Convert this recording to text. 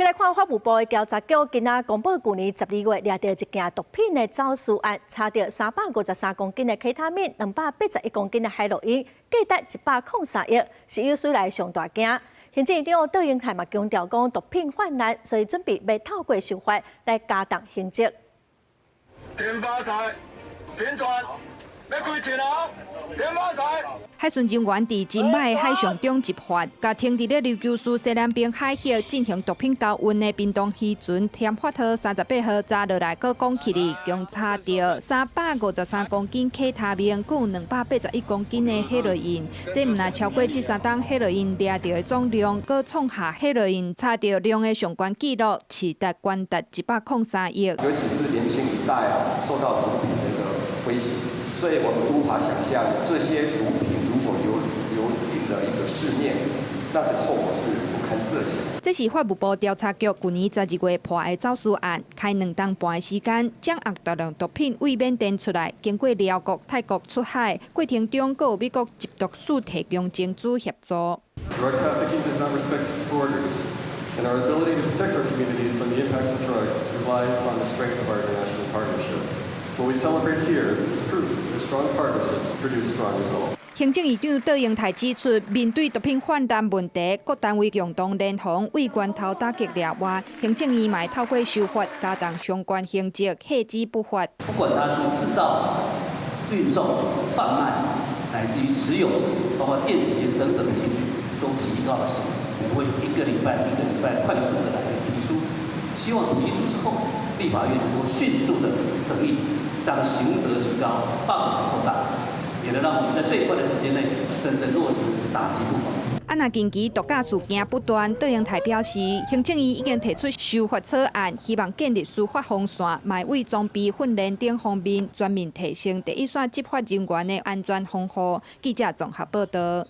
來看法務部的調查局，今仔公布舊年12月掠著一件毒品的走私案，查著353公斤的 K 他命，281公斤的海洛因，價值103億，是有史來上大件。行政院長卓榮泰嘛強調講，毒品泛濫，所以準備欲透過修法來加重刑責。停發財，停船，欲開槍啊！停發財。海巡人員佇金馬的海上中執法，共停佇咧琉球嶼西南邊海域進行毒品交運的屏東漁船添發號38號查落來，閣講起哩，共查著353公斤 K 他命，閣有281公斤的海洛因。這毋但超過這3冬海洛因掠著的總量，閣創下海洛因查著量的上懸紀錄，市值懸達103億。尤其是年輕一代受到毒品的一個威脅，所以我們無法想象這些毒品如果流進了一個市面，那這個後果是不堪設想。這是法務部調查局舊年12月破的走私案，開2冬半的時間，掌握大量毒品對緬甸出來，經過寮國、泰國出海，過程中閣有美國緝毒署提供情資協助。 Drug trafficking does not respect borders, and our ability to protect our communities from the impacts of drugs relies on the strength of our international partnership. What we celebrate here is proof that strong partnerships produce strong results. 行政院長卓榮泰指出，面對毒品泛濫問題，各單位共同聯防，對源頭打擊掠外。行政院嘛會透過修法加重相關刑責，遏止不法。不管它是製造、運送、販賣，乃至於持有，包括電子菸等等的刑具，都提高了刑責。我們會一個禮拜一個禮拜快速的來提出，希望提出之後，立法院能夠迅速的審議，將刑責提高，範圍擴大。也能讓我們在最快的時間內真正落實打擊不法。啊，若近期毒駕事件不斷，卓榮泰表示，行政院已經提出修法草案，希望建立司法防線，嘛會裝備訓練等方面全面提升第一線執法人員的安全防護。記者綜合報道。